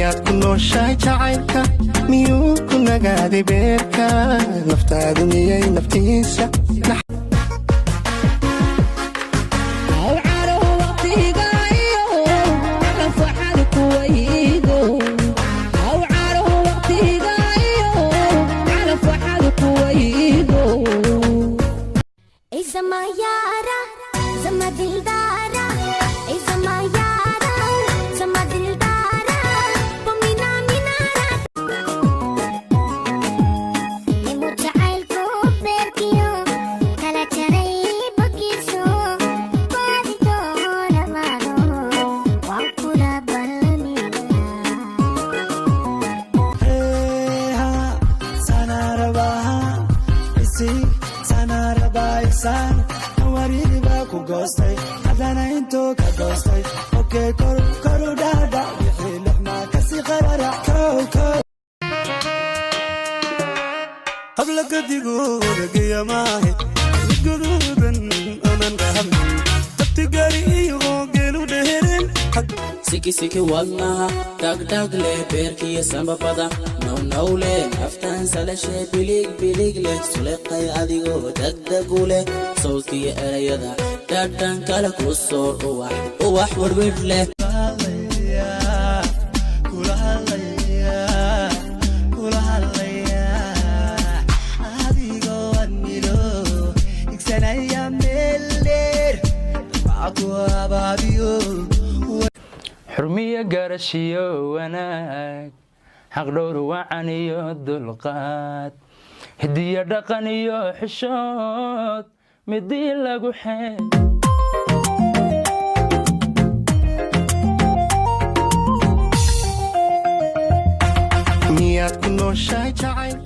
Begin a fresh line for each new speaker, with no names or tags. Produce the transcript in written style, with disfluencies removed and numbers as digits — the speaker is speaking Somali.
Miyaad ku nooshahay jacaylka? Miyuu ku nagaaday beerka? Naftaadu miyay naftiisa?
Zama yaara, zama dildaara, zama yaara, zama dildaara, mina minaara. Jacaylku beerkiyo kala jaray bogiiso, baadi doonamaano waan kula ballamina.
Ku goostay haddana intuu ka goostay, okey, kor koru dhaadhac, wixii lixmaa kasii qararac kow kow. Habla gadigooda geya maahe, mid guduudan onan qahabnin, dabtigari iyo geelu dheeren.
Sikisiki wadnaha, dhagdhag leh, beerkiyo sambabada, nownow leh, naftan salashe, bilig bilig leh, suleqay adigoo degdegu leh, sawdkiyo erayada dhadhan kale ku soor, uwax uwax werwer leh.
Kula hadlaya, kula hadlaya, adigoo admiro igsanaya meel dheer, waxaa ku abaabiyo.
Xurmiyo garashiyo wanaag, xaqdhowr wacan iyo dulqaad, hidiyo dhaqan iyo xishood, midii lagu xee.
Miyaad ku nooshahay jacaylka?